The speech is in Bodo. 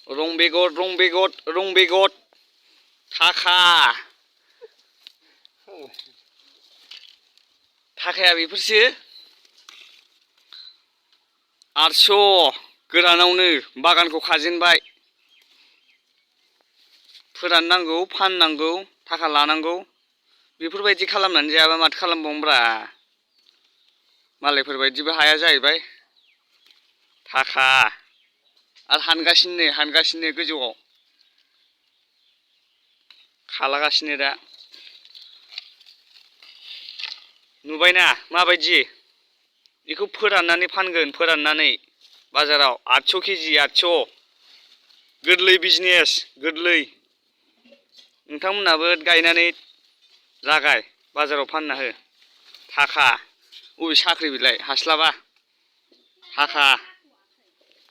रं बेगर थाखा थाखाया बेफोरसो 800 गोरानावनो बागानखौ खाजेनबाय फोराननांगौ फाननांगौ थाखा लानांगौ बेफोरबायदि खालामनानै जायाबा माथो खालामबावनोब्रा मालायफोरबायदिबो हाया जाहैबाय थाखा आरो हानगासिनो गोजौआव खालागासिनो दा नुबायना माबायदि बेखौ फोराननानै फानगोन फोराननानै बाजाराव 800 केजि 800 गोरलै बिजनेस गोरलै नोंथांमोनहाबो गायनानै जागाय बाजाराव फानना हो थाखा अबे साख्रि बिलाय हास्लाबा थाखा